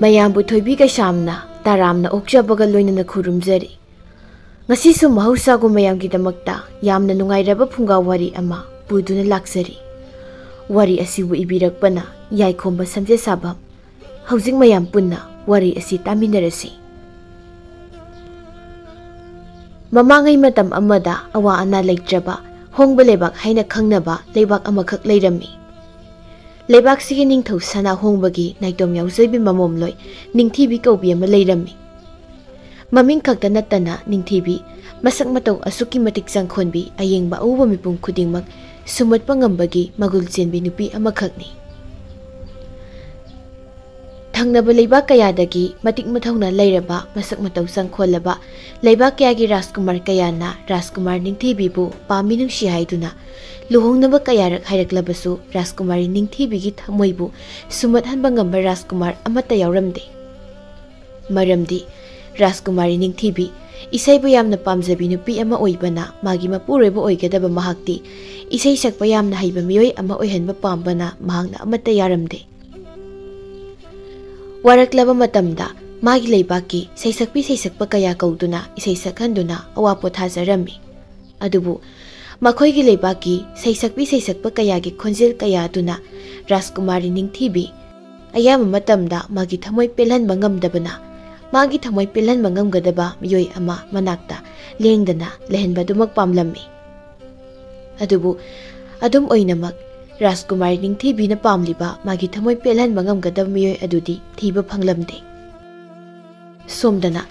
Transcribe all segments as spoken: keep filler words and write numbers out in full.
ꯃꯌꯥꯝꯕꯨ ꯊꯣꯏꯕꯤ ꯀꯩꯁꯥꯝꯅ ꯇꯔꯥꯝꯅ ꯑꯣꯛꯆꯕꯒ ꯂꯣꯏꯅꯅ ꯈꯨꯔꯨꯝꯖꯔꯤ꯫ ꯉꯁꯤꯁꯨ ꯃꯍꯧꯁꯥꯒꯨꯝ ꯃꯌꯥꯝꯒꯤꯗꯃꯛꯇ ꯌꯥꯝꯅ ꯅꯨꯡꯉꯥꯏꯔꯕ ꯐꯨꯡꯒꯥ ꯋꯥꯔꯤ ꯑꯃ ꯄꯨꯗꯨꯅ ꯂꯥꯛꯆꯔꯤ꯫ ꯋꯥꯔꯤ ꯑꯁꯤꯕꯨ ꯏꯕꯤꯔꯛꯄꯅ ꯌꯥꯏꯈꯣꯝꯕ ꯁꯝꯖꯦꯠꯁꯥꯕꯝ꯫ ꯍꯧꯖꯤꯛ ꯃꯌꯥꯝ ꯄꯨꯟꯅ ꯋꯥꯔꯤ ꯑꯁꯤ ꯇꯥꯃꯤꯟꯅꯔꯁꯤ꯫ ꯃꯃꯥꯡꯉꯩ ꯃꯇꯝ ꯑꯃꯗ ꯑꯋꯥ ꯑꯅꯥ ꯂꯩꯇ꯭ꯔꯕ ꯍꯣꯡꯕ ꯂꯩꯕꯥꯛ ꯍꯥꯏꯅ ꯈꯪꯅꯕ ꯂꯩꯕꯥꯛ ꯑꯃꯈꯛ ꯂꯩꯔꯝꯃꯤ꯫ ꯂꯩꯕꯥꯛꯁꯤꯒꯤ ꯅꯤꯡꯊꯧ ꯁꯅꯥ ꯍꯣꯡꯕꯒꯤ ꯅꯥꯏꯇꯣꯝ ꯌꯥꯎꯖꯕꯤ ꯃꯃꯣꯝꯂꯣꯏ ꯅꯤꯡꯊꯤꯕꯤ ꯀꯧꯕꯤ ꯑꯃ ꯂꯩꯔꯝꯃꯤ꯫ ꯃꯃꯤꯡ ꯈꯛꯇ ꯅꯠꯇꯅ ꯅꯤꯡꯊꯤꯕꯤ ꯃꯁꯛ ꯃꯇꯧ ꯑꯁꯨꯛꯀꯤ ꯃꯇꯤꯛ ꯆꯪꯈꯣꯟꯕꯤ, ꯑꯌꯦꯡꯕ ꯑꯎꯕ ꯃꯤꯄꯨꯝ ꯈꯨꯗꯤꯡꯃꯛ ꯁꯨꯝꯃꯠꯄ ꯉꯝꯕꯒꯤ ꯃꯒꯨꯜ ꯆꯦꯟꯕꯤ ꯅꯨꯄꯤ ꯑꯃꯈꯛꯅꯤ꯫ ꯊꯪꯅꯕ ꯂꯩꯕꯥꯛ ꯀꯌꯥꯗꯒꯤ ꯃꯇꯤꯛ ꯃꯊꯧꯅꯥ ꯂꯩꯔꯕ, ꯃꯁꯛ ꯃꯇꯧ ꯆꯪꯈꯣꯜꯂꯕ, ꯂꯩꯕꯥꯛ ꯀꯌꯥꯒꯤ ꯔꯥꯖꯀꯨꯃꯥꯔ ꯀꯌꯥꯅ ꯔꯥꯖꯀꯨꯃꯥꯔ ꯅꯤꯡꯊꯤꯕꯤꯕꯨ ꯄꯥꯝꯃꯤ ꯅꯨꯡꯁꯤ ꯍꯥꯏꯗꯨꯅ ꯂꯨꯍꯣꯡꯅꯕ ꯀꯌꯥꯔꯛ ꯍꯥꯏꯔꯛꯂꯕꯁꯨ ꯔꯥꯖꯀꯨꯃꯥꯔꯤ ꯅꯤꯡꯊꯤꯕꯤꯒꯤ ꯊꯃꯣꯏꯕꯨ ꯁꯨꯝꯃꯠꯍꯟꯕ ꯉꯝꯕ ꯔꯥꯖꯀꯨꯃꯥꯔ ꯑꯃꯠꯇ ꯌꯥꯎꯔꯝꯗꯦ꯫ ꯃꯔꯝꯗꯤ ꯔꯥꯖꯀꯨꯃꯥꯔꯤ ꯅꯤꯡꯊꯤꯕꯤ ꯏꯁꯩꯕꯨ ꯌꯥꯝꯅ ꯄꯥꯝꯖꯕꯤ ꯅꯨꯄꯤ ꯑꯃ ꯑꯣꯏꯕꯅ ꯃꯥꯒꯤ ꯃꯄꯨꯔꯣꯏꯕ ꯑꯣꯏꯒꯗꯕ ꯃꯍꯥꯛꯇꯤ ꯏꯁꯩ ꯁꯛꯄ ꯌꯥꯝꯅ ꯍꯩꯕ ꯃꯤꯑꯣꯏ ꯑꯃ ꯑꯣꯏꯍꯟꯕ ꯄꯥꯝꯕꯅ ꯃꯍꯥꯛꯅ ꯑꯃꯠꯇ ꯌꯥꯔꯝꯗꯦ꯫ ꯋꯥꯔꯛꯂꯕ ꯃꯇꯝꯗ ꯃꯥꯒꯤ ꯂꯩꯕꯥꯛꯀꯤ ꯁꯩꯁꯛꯄꯤ ꯁꯩꯁꯛꯄ ꯀꯌꯥ ꯀꯧꯗꯨꯅ ꯏꯁꯩ ꯁꯛꯍꯟꯗꯨꯅ ꯑꯋꯥ ꯄꯣꯊꯥꯖꯔꯝꯃꯤ꯫ ꯑꯗꯨꯕꯨ ꯃꯈꯣꯏꯒꯤ ꯂꯩꯕꯥꯛꯀꯤ ꯁꯩꯁꯛꯄꯤ ꯁꯩꯁꯛꯄ ꯀꯌꯥꯒꯤ ꯈꯣꯟꯖꯦꯜ ꯀꯌꯥ ꯑꯗꯨꯅ ꯔꯥꯖꯀꯨꯃꯥꯔꯤ ꯅꯤꯡꯊꯤꯕꯤ ꯑꯌꯥꯝꯕ ꯃꯇꯝꯗ ꯃꯥꯒꯤ ꯊꯃꯣꯏ ꯄꯦꯜꯍꯟꯕ ꯉꯝꯗꯕꯅ, ꯃꯥꯒꯤ ꯊꯃꯣꯏ ꯄꯦꯜꯍꯟꯕ ꯉꯝꯒꯗꯕ ꯃꯤꯑꯣꯏ ꯑꯃ ꯃꯅꯥꯛꯇ ꯂꯦꯡꯗꯅ ꯂꯩꯍꯟꯕꯗꯨꯃꯛ ꯄꯥꯝꯂꯝꯃꯤ꯫ ꯑꯗꯨꯕꯨ ꯑꯗꯨꯝ ꯑꯣꯏꯅꯃꯛ, ꯔꯥꯖꯀꯨꯃꯥꯔꯤ ꯅꯤꯡꯊꯤꯕꯤꯅ ꯄꯥꯝꯂꯤꯕ ꯃꯥꯒꯤ ꯊꯃꯣꯏ ꯄꯦꯜꯍꯟꯕ ꯉꯝꯒꯗꯕ ꯃꯤꯑꯣꯏ ꯑꯗꯨꯗꯤ ꯊꯤꯕ ꯐꯪꯂꯝꯗꯦ꯫ ꯁꯣꯝꯗꯅ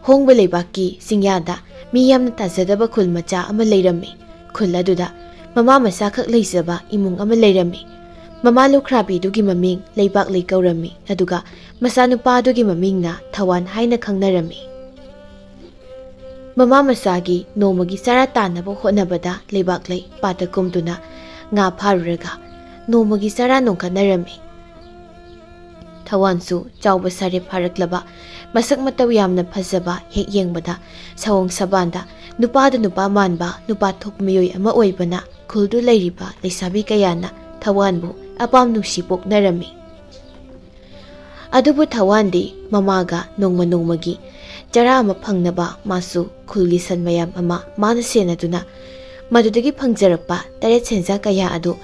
ꯍꯣꯡꯕ ꯂꯩꯕꯥꯛꯀꯤ ꯆꯤꯡꯌꯥꯗ ꯃꯤ ꯌꯥꯝꯅ ꯇꯥꯖꯗꯕ ꯈꯨꯜ ꯃꯆꯥ ꯑꯃ ꯂꯩꯔꯝꯃꯤ꯫ ꯈꯨꯜ ꯑꯗꯨꯗ ꯃꯃꯥ ꯃꯆꯥꯈꯛ ꯂꯩꯖꯕ ꯏꯃꯨꯡ ꯑꯃ ꯂꯩꯔꯝꯃꯤ꯫ ꯃꯃꯥ ꯂꯨꯈ꯭ꯔꯥꯕꯤꯗꯨꯒꯤ ꯃꯃꯤꯡ ꯂꯩꯕꯥꯛꯂꯩ ꯀꯧꯔꯝꯃꯤ, ꯑꯗꯨꯒ ꯃꯆꯥꯅꯨꯄꯥ ꯑꯗꯨꯒꯤ ꯃꯃꯤꯡꯅ ꯊꯋꯥꯟ ꯍꯥꯏꯅ ꯈꯪꯅꯔꯝꯃꯤ꯫ ꯃꯃꯥ ꯃꯆꯥꯒꯤ ꯅꯣꯡꯃꯒꯤ ꯆꯔꯥ ꯇꯥꯟꯅꯕ ꯍꯣꯠꯅꯕꯗ ꯂꯩꯕꯥꯛꯂꯩ ꯄꯥꯠꯇ ꯀꯨꯝꯗꯨꯅ ꯉꯥ ꯐꯥꯔꯨꯔꯒ ꯅꯣꯡꯃꯒꯤ ꯆꯔꯥ ꯅꯣꯡꯈꯠꯅꯔꯝꯃꯤ꯫ ꯊꯋꯥꯟꯁꯨ ꯆꯥꯎꯕ ꯁꯥꯔꯦ ꯐꯥꯔꯛꯂꯕ, ꯃꯁꯛ ꯃꯇꯧ ꯌꯥꯝꯅ ꯐꯖꯕ, ꯍꯦꯛ ꯌꯦꯡꯕꯗ ꯁꯑꯣꯡ ꯁꯕꯥꯟꯗ ꯅꯨꯄꯥꯗ ꯅꯨꯄꯥ ꯃꯥꯟꯕ, ꯅꯨꯄꯥ ꯊꯣꯛꯄ ꯃꯤꯑꯣꯏ ꯑꯃ ꯑꯣꯏꯕꯅ ꯈꯨꯜꯗꯨ ꯂꯩꯔꯤꯕ ꯂꯩꯁꯥꯕꯤ ꯀꯌꯥꯅ ꯊꯋꯥꯟꯕꯨ ꯑꯄꯥꯝ ꯅꯨꯡꯁꯤ ꯄꯣꯛꯅꯔꯝꯃꯤ꯫ ꯑꯗꯨꯕꯨ ꯊꯋꯥꯟꯗꯤ ꯃꯃꯥꯒ ꯅꯣꯡꯃ ꯅꯣꯡꯃꯒꯤ ꯆꯔꯥ ꯑꯃ ꯐꯪꯅꯕ ꯃꯥꯁꯨ ꯈꯨꯜꯒꯤ ꯁꯟ ꯃꯌꯥꯝ ꯑꯃ ꯃꯥꯅ ꯁꯦꯟꯅꯗꯨꯅ, ꯃꯗꯨꯗꯒꯤ ꯐꯪꯖꯔꯛꯄ ꯇꯔꯦꯠ ꯁꯦꯟꯖꯥ ꯀꯌꯥ ꯑꯗꯨ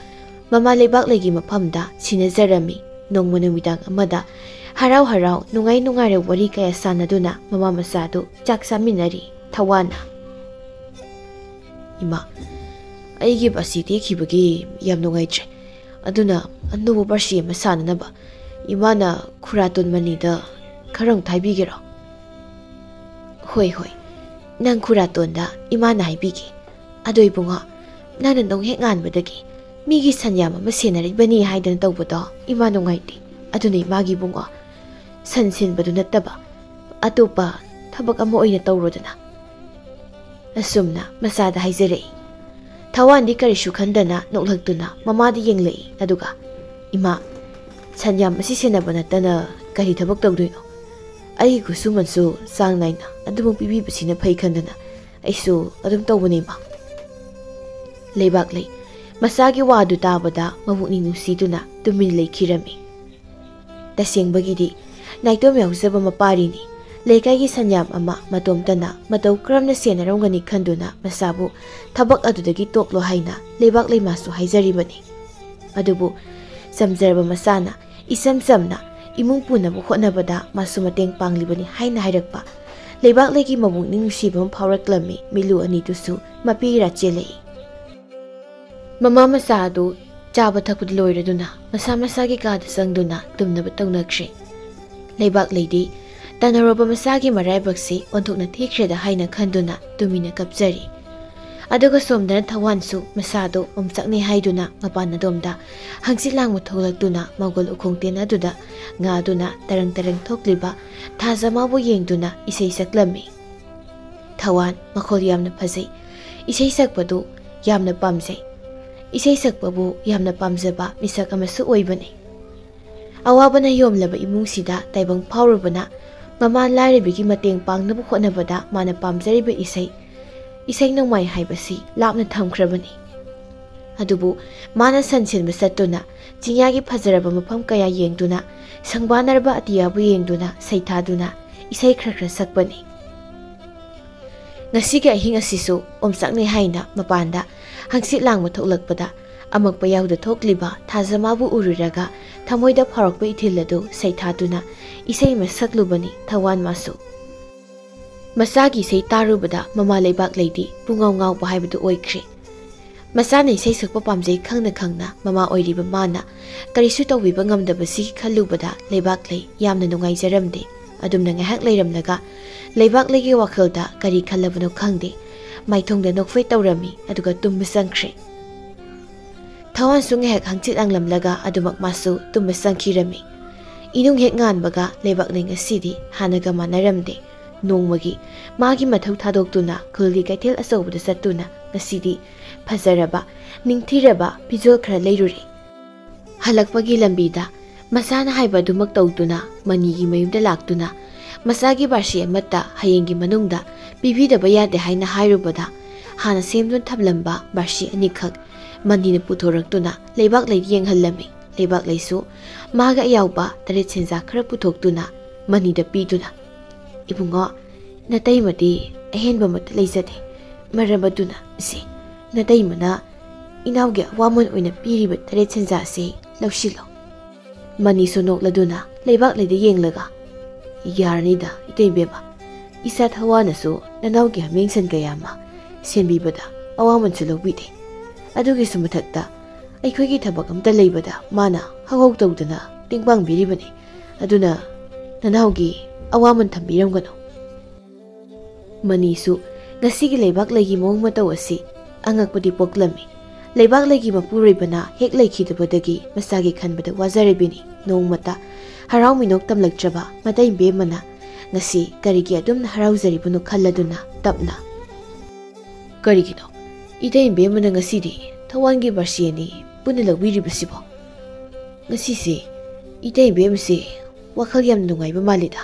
ꯃꯃꯥ ꯂꯩꯕꯥꯛꯂꯩꯒꯤ ꯃꯐꯝꯗ ꯁꯤꯟꯅꯖꯔꯝꯃꯤ꯫ ꯅꯣꯡꯃ ꯅꯨꯃꯤꯗꯥꯡ ꯑꯃꯗ ꯍꯔꯥꯎ ꯍꯔꯥꯎ, ꯅꯨꯡꯉꯥꯏ ꯅꯨꯡꯉꯥꯏꯔ ꯋꯥꯔꯤ ꯀꯌꯥ ꯁꯥꯟꯅꯗꯨꯅ ꯃꯃꯥ ꯃꯆꯥꯗꯨ ꯆꯥꯛ ꯆꯥꯃꯤꯟꯅꯔꯤ꯫ ꯊꯋꯥꯟꯅ, "ꯏꯃꯥ, ꯑꯩꯒꯤ ꯕꯥꯁꯤ ꯇꯦꯛꯈꯤꯕꯒꯤ ꯌꯥꯝ ꯅꯨꯡꯉꯥꯏꯇ꯭ꯔꯦ꯫ ꯑꯗꯨꯅ ꯑꯅꯧꯕ ꯕꯥꯁꯤ ꯑꯃ ꯁꯥꯅꯅꯕ ꯏꯃꯥꯅ ꯈꯨꯔꯥꯇꯣꯟ ꯃꯅꯤꯗ ꯈꯔ ꯑꯃꯨꯛ ꯍꯥꯏꯕꯤꯒꯦꯔꯣ?" "ꯍꯣꯏ, ꯍꯣꯏ, ꯅꯪ ꯈꯨꯔꯥꯇꯣꯟꯗ ꯏꯃꯥꯅ ꯍꯥꯏꯕꯤꯒꯦ꯫ ꯑꯗꯣ ꯏꯕꯨꯡꯉꯣ, ꯅꯪꯅ ꯅꯣꯡ ꯍꯦꯛ ꯉꯥꯟꯕꯗꯒꯤ ꯃꯤꯒꯤ ꯁꯟ ꯌꯥꯝ ꯑꯃ ꯁꯦꯟꯅꯔꯤꯕꯅꯤ ꯍꯥꯏꯗꯅ ꯇꯧꯕꯗꯣ ꯏꯃꯥ ꯅꯨꯡꯉꯥꯏꯇꯦ꯫ ꯑꯗꯨꯅ ꯏꯃꯥꯒꯤ ꯏꯕꯨꯡꯉꯣ, ꯁꯟ ꯁꯦꯟꯕꯗꯨ ꯅꯠꯇꯕ ꯑꯇꯣꯞꯄ ꯊꯕꯛ ꯑꯃ ꯑꯣꯏꯅ ꯇꯧꯔꯣꯗꯅ꯫" ꯑꯁꯨꯝꯅ ꯃꯆꯥꯗ ꯍꯥꯏꯖꯔꯛꯏ꯫ ꯊꯋꯥꯟꯗꯤ ꯀꯔꯤꯁꯨ ꯈꯟꯗꯅ ꯅꯣꯛꯂꯛꯇꯨꯅ ꯃꯃꯥꯗ ꯌꯦꯡꯂꯛꯏ꯫ ꯑꯗꯨꯒ, "ꯏꯃꯥ, ꯁꯟ ꯌꯥꯝ ꯑꯁꯤ ꯁꯦꯟꯅꯕ ꯅꯠꯇꯅ ꯀꯔꯤ ꯊꯕꯛ ꯇꯧꯗꯣꯏꯅꯣ? ꯑꯩꯒꯤ ꯈꯨꯠꯁꯨꯃꯟꯁꯨ ꯆꯥꯡ ꯅꯥꯏꯅ ꯑꯗꯨꯃꯛ ꯄꯤꯕꯤꯕꯁꯤꯅ ꯐꯩ ꯈꯟꯗꯅ ꯑꯩꯁꯨ ꯑꯗꯨꯝ ꯇꯧꯕꯅꯤ, ꯏꯃꯥ꯫" ꯂꯩꯕꯥꯛꯂꯩ ꯃꯆꯥꯒꯤ ꯋꯥꯗꯨ ꯇꯥꯕꯗ ꯃꯄꯨꯛꯅꯤꯡ ꯅꯨꯡꯁꯤꯗꯨꯅ ꯇꯨꯃꯤꯟ ꯂꯩꯈꯤꯔꯝꯃꯤ꯫ ꯇꯁꯦꯡꯕꯒꯤꯗꯤ ꯅꯥꯏꯇꯣꯝ ꯌꯥꯎꯖꯕ ꯃꯄꯥꯔꯤꯅꯤ꯫ ꯂꯩꯀꯥꯏꯒꯤ ꯁꯟꯌꯥꯝ ꯑꯃ ꯃꯇꯣꯝꯇꯅ ꯃꯇꯧ ꯀꯔꯝꯅ ꯁꯦꯟꯅꯔꯝꯒꯅꯤ ꯈꯟꯗꯨꯅ ꯃꯆꯥꯕꯨ ꯊꯕꯛ ꯑꯗꯨꯗꯒꯤ ꯇꯣꯛꯂꯣ ꯍꯥꯏꯅ ꯂꯩꯕꯥꯛ ꯂꯩꯃꯥꯁꯨ ꯍꯥꯏꯖꯔꯤꯕꯅꯤ꯫ ꯑꯗꯨꯕꯨ ꯆꯝꯖꯔꯕ ꯃꯆꯥꯅ ꯏꯆꯝ ꯆꯝꯅ ꯏꯃꯨꯡ ꯄꯨꯅꯕ ꯍꯣꯠꯅꯕꯗ ꯃꯥꯁꯨ ꯃꯇꯦꯡ ꯄꯥꯡꯂꯤꯕꯅꯤ ꯍꯥꯏꯅ ꯍꯥꯏꯔꯛꯄ ꯂꯩꯕꯥꯛꯂꯩꯒꯤ ꯃꯕꯨꯛꯅꯤꯡ ꯅꯨꯡꯁꯤꯕ ꯑꯃ ꯐꯥꯎꯔꯛꯂꯝꯃꯤ꯫ ꯃꯤꯠꯂꯨ ꯑꯅꯤꯗꯨꯁꯨ ꯃꯄꯤꯔꯥ ꯆꯦꯜꯂꯛꯏ꯫ ꯃꯃꯥ ꯃꯆꯥ ꯑꯗꯨ ꯆꯥꯕ ꯊꯛꯄꯗ ꯂꯣꯏꯔꯗꯨꯅ ꯃꯁꯥ ꯃꯁꯥꯒꯤ ꯀꯥꯗ ꯆꯪꯗꯨꯅ ꯇꯨꯝꯅꯕ ꯇꯧꯅꯈ꯭ꯔꯦ꯫ ꯂꯩꯕꯥꯛꯂꯩꯗꯤ ꯇꯟꯅꯔꯕ ꯃꯆꯥꯒꯤ ꯃꯔꯥꯏꯕꯛꯁꯤ ꯑꯣꯟꯊꯣꯛꯅ ꯊꯤꯈ꯭ꯔꯦꯗ ꯍꯥꯏꯅ ꯈꯟꯗꯨꯅ ꯇꯨꯃꯤꯟꯅ ꯀꯞꯆꯔꯤ꯫ ꯑꯗꯨꯒ ꯁꯣꯝꯗꯅ ꯊꯋꯥꯟꯁꯨ ꯃꯁꯥꯗꯣ ꯑꯣꯝꯆꯥꯛꯅꯩ ꯍꯥꯏꯗꯨꯅ ꯃꯄꯥꯟ ꯑꯗꯣꯝꯗ ꯍꯪꯆꯤꯠ ꯂꯥꯡꯕ ꯊꯣꯛꯂꯛꯇꯨꯅ ꯃꯒꯣꯜ ꯎꯈꯣꯡ ꯇꯦꯟ ꯑꯗꯨꯗ ꯉꯥꯗꯨꯅ ꯇꯔꯪ ꯇꯔꯪ ꯊꯣꯛꯂꯤꯕ ꯊꯥꯖꯃꯥꯕꯨ ꯌꯦꯡꯗꯨꯅ ꯏꯁꯩ ꯁꯛꯂꯝꯃꯤ꯫ ꯊꯋꯥꯟ ꯃꯈꯣꯜ ꯌꯥꯝꯅ ꯐꯖꯩ꯫ ꯏꯁꯩ ꯁꯛꯄꯗꯨ ꯌꯥꯝꯅ ꯄꯥꯝꯖꯩ꯫ ꯏꯁꯩ ꯁꯛꯄꯕꯨ ꯌꯥꯝꯅ ꯄꯥꯝꯖꯕ ꯃꯤꯁꯛ ꯑꯃꯁꯨ ꯑꯣꯏꯕꯅꯤ꯫ ꯑꯋꯥꯕꯅ ꯌꯣꯝꯂꯕ ꯏꯃꯨꯡꯁꯤꯗ ꯇꯥꯏꯕꯪ ꯐꯥꯎꯔꯕꯅ ꯃꯃꯥ ꯂꯥꯏꯔꯕꯤꯒꯤ ꯃꯇꯦꯡ ꯄꯥꯡꯅꯕ ꯍꯣꯠꯅꯕꯗ ꯃꯥꯅ ꯄꯥꯝꯖꯔꯤꯕ ꯏꯁꯩ, ꯏꯁꯩ ꯅꯣꯡꯃꯥꯏ ꯍꯥꯏꯕꯁꯤ ꯂꯥꯞꯅ ꯊꯝꯈ꯭ꯔꯕꯅꯤ꯫ ꯑꯗꯨꯕꯨ ꯃꯥꯅ ꯁꯟ ꯁꯦꯟꯕ ꯆꯠꯇꯨꯅ, ꯆꯤꯡꯌꯥꯒꯤ ꯐꯖꯔꯕ ꯃꯐꯝ ꯀꯌꯥ ꯌꯦꯡꯗꯨꯅ, ꯁꯪꯕꯥꯟꯅꯔꯕ ꯑꯇꯤꯌꯥꯕꯨ ꯌꯦꯡꯗꯨꯅ ꯁꯩꯊꯥꯗꯨꯅ ꯏꯁꯩ ꯈꯔ ꯈꯔ ꯁꯛꯄꯅꯤ꯫ ꯉꯁꯤꯒꯤ ꯑꯍꯤꯡ ꯑꯁꯤꯁꯨ ꯑꯣꯝꯆꯥꯛꯅꯩ ꯍꯥꯏꯅ ꯃꯄꯥꯟꯗ ꯍꯪꯆꯤꯠ ꯂꯥꯡꯕ ꯊꯣꯛꯂꯛꯄꯗ, ꯑꯃꯛꯄ ꯌꯥꯎꯗ ꯊꯣꯛꯂꯤꯕ ꯊꯥꯖꯃꯥꯕꯨ ꯎꯔꯨꯔꯒ ꯊꯃꯣꯏꯗ ꯐꯥꯎꯔꯛꯄ ꯏꯊꯤꯜ ꯑꯗꯨ ꯁꯩꯊꯥꯗꯨꯅ ꯏꯁꯩ ꯑꯃ ꯁꯛꯂꯨꯕꯅꯤ ꯊꯋꯥꯟ ꯃꯥꯁꯨ꯫ ꯃꯆꯥꯒꯤ ꯏꯁꯩ ꯇꯥꯔꯨꯕꯗ ꯃꯃꯥ ꯂꯩꯕꯥꯛ ꯂꯩꯗꯤ ꯄꯨꯡꯉꯥꯎ ꯉꯥꯎꯕ ꯍꯥꯏꯕꯗꯨ ꯑꯣꯏꯈ꯭ꯔꯦ꯫ ꯃꯆꯥꯅ ꯏꯁꯩ ꯁꯛꯄ ꯄꯥꯝꯖꯩ ꯈꯪꯅ ꯈꯪꯅ ꯃꯃꯥ ꯑꯣꯏꯔꯤꯕ ꯃꯥꯅ ꯀꯔꯤꯁꯨ ꯇꯧꯕꯤꯕ ꯉꯝꯗꯕꯁꯤꯒꯤ ꯈꯜꯂꯨꯕꯗ ꯂꯩꯕꯥꯛ ꯂꯩ ꯌꯥꯝꯅ ꯅꯨꯡꯉꯥꯏꯖꯔꯝꯗꯦ꯫ ꯑꯗꯨꯝꯅ ꯉꯥꯏꯍꯥꯛ ꯂꯩꯔꯝꯂꯒ ꯂꯩꯕꯥꯛ ꯂꯩꯒꯤ ꯋꯥꯈꯜꯗ ꯀꯔꯤ ꯈꯜꯂꯕꯅꯣ ꯈꯪꯗꯦ, ꯃꯥꯏꯊꯣꯡꯗ ꯅꯣꯛꯐꯦꯠ ꯇꯧꯔꯝꯃꯤ, ꯑꯗꯨꯒ ꯇꯨꯝꯕ ꯆꯪꯈ꯭ꯔꯦ꯫ ꯊꯋꯥꯟꯁꯨ ꯉꯥꯏꯍꯥꯛ ꯍꯪꯆꯤꯠ ꯂꯥꯡꯂꯝꯂꯒ ꯑꯗꯨꯃꯛ ꯃꯥꯁꯨ ꯇꯨꯝꯕ ꯆꯪꯈꯤꯔꯝꯃꯤ꯫ ꯏꯅꯨꯡ ꯍꯦꯛ ꯉꯥꯟꯕꯒ ꯂꯩꯕꯥꯛ ꯂꯩ ꯉꯁꯤꯗꯤ ꯍꯥꯟꯅꯒ ꯃꯥꯟꯅꯔꯝꯗꯦ꯫ ꯅꯣꯡꯃꯒꯤ ꯃꯥꯒꯤ ꯃꯊꯧ ꯊꯥꯗꯣꯛꯇꯨꯅ ꯈꯨꯜꯒꯤ ꯀꯩꯊꯦꯜ ꯑꯆꯧꯕꯗ ꯆꯠꯇꯨꯅ ꯉꯁꯤꯗꯤ ꯐꯖꯔꯕ, ꯅꯤꯡꯊꯤꯔꯕ ꯐꯤꯖꯣꯜ ꯈꯔ ꯂꯩꯔꯨꯔꯦ꯫ ꯍꯜꯂꯛꯄꯒꯤ ꯂꯝꯕꯤꯗ ꯃꯆꯥꯅ ꯍꯥꯏꯕ ꯑꯗꯨꯃꯛ ꯇꯧꯗꯨꯅ ꯃꯅꯤꯒꯤ ꯃꯌꯨꯝꯗ ꯂꯥꯛꯇꯨꯅ ꯃꯆꯥꯒꯤ ꯕꯥꯔꯁꯤ ꯑꯃꯠꯇ ꯍꯌꯦꯡꯒꯤ ꯃꯅꯨꯡꯗ ꯄꯤꯕꯤꯗꯕ ꯌꯥꯗꯦ ꯍꯥꯏꯅ ꯍꯥꯏꯔꯨꯕꯗ, ꯍꯥꯟꯅ ꯁꯦꯝꯗꯨꯅ ꯊꯝꯂꯝꯕ ꯕꯥꯔꯁꯤ ꯑꯅꯤꯈꯛ ꯃꯅꯤꯅ ꯄꯨꯊꯣꯔꯛꯇꯨꯅ ꯂꯩꯕꯥꯛ ꯂꯩꯗ ꯌꯦꯡꯍꯜꯂꯝꯃꯤ꯫ ꯂꯩꯕꯥꯛ ꯂꯩꯁꯨ ꯃꯥꯒ ꯑꯌꯥꯎꯕ ꯇꯔꯦꯠ ꯁꯦꯟꯖꯥ ꯈꯔ ꯄꯨꯊꯣꯛꯇꯨꯅ ꯃꯅꯤꯗ ꯄꯤꯗꯨꯅ, "ꯏꯕꯨꯡꯉꯣ, ꯅꯇꯩꯃꯗꯤ ꯑꯍꯦꯟꯕ ꯑꯃꯠꯇ ꯂꯩꯖꯗꯦ꯫ ꯃꯔꯝ ꯑꯗꯨꯅ ꯁꯤ ꯅꯇꯩꯃꯅ ꯏꯅꯥꯎꯒꯤ ꯑꯋꯥꯃꯟ ꯑꯣꯏꯅ ꯄꯤꯔꯤꯕ ꯇꯔꯦꯠ ꯁꯦꯟꯖꯥꯁꯤ ꯂꯧꯁꯤꯜꯂꯣ꯫" ꯃꯅꯤꯁꯨ ꯅꯣꯛꯂꯗꯨꯅ ꯂꯩꯕꯥꯛ ꯂꯩꯗ ꯌꯦꯡꯂꯒ, "ꯌꯥꯔꯅꯤꯗ, ꯏꯇꯩꯕꯦꯝꯃ꯫ ꯏꯆꯥ ꯊꯋꯥꯅꯁꯨ ꯅꯅꯥꯎꯒꯤ ꯍꯥꯃꯦꯡ ꯁꯟ ꯀꯌꯥ ꯑꯃ ꯁꯦꯝꯕꯤꯕꯗ ꯑꯋꯥꯃꯟꯁꯨ ꯂꯧꯕꯤꯗꯦ꯫ ꯑꯗꯨꯒꯤꯁꯨ ꯃꯊꯛꯇ ꯑꯩꯈꯣꯏꯒꯤ ꯊꯕꯛ ꯑꯝꯇ ꯂꯩꯕꯗ ꯃꯥꯅ ꯍꯧꯍꯧ ꯇꯧꯗꯅ ꯇꯦꯡ ꯄꯥꯡꯕꯤꯔꯤꯕꯅꯤ꯫ ꯑꯗꯨꯅ ꯅꯅꯥꯎꯒꯤ ꯑꯋꯥꯃꯟ ꯊꯝꯕꯤꯔꯝꯒꯅꯨ꯫" ꯃꯅꯤꯁꯨ ꯉꯁꯤꯒꯤ ꯂꯩꯕꯥꯛ ꯂꯩꯒꯤ ꯃꯑꯣꯡ ꯃꯇꯧ ꯑꯁꯤ ꯑꯉꯛꯄꯗꯤ ꯄꯣꯛꯂꯝꯃꯤ꯫ ꯂꯩꯕꯥꯛ ꯂꯩꯒꯤ ꯃꯄꯨꯔꯣꯏꯕꯅ ꯍꯦꯛ ꯂꯩꯈꯤꯗꯕꯗꯒꯤ ꯃꯆꯥꯒꯤ ꯈꯟꯕꯗ ꯋꯥꯖꯔꯤꯕꯅꯤ꯫ ꯅꯣꯡꯃꯇ ꯍꯔꯥꯎ ꯃꯤꯅꯣꯛ ꯇꯝꯂꯛꯇ꯭ꯔꯕ ꯃꯇꯩꯕꯦꯝꯃꯅ ꯉꯁꯤ ꯀꯔꯤꯒꯤ ꯑꯗꯨꯝꯅ ꯍꯔꯥꯎꯖꯔꯤꯕꯅꯣ ꯈꯜꯂꯗꯨꯅ ꯇꯞꯅ, "ꯀꯔꯤꯒꯤꯅꯣ ꯏꯇꯩꯕꯦꯝꯃꯅ ꯉꯁꯤꯗꯤ ꯊꯋꯥꯟꯒꯤ ꯕꯥꯔꯁꯤ ꯑꯅꯤ ꯄꯨꯟꯅ ꯂꯧꯕꯤꯔꯤꯕꯁꯤꯕꯣ? ꯉꯁꯤꯁꯤ ꯏꯇꯩꯕꯦꯝꯃꯁꯤ ꯋꯥꯈꯜ ꯌꯥꯝ ꯅꯨꯡꯉꯥꯏꯕ ꯃꯥꯜꯂꯤꯗ꯫"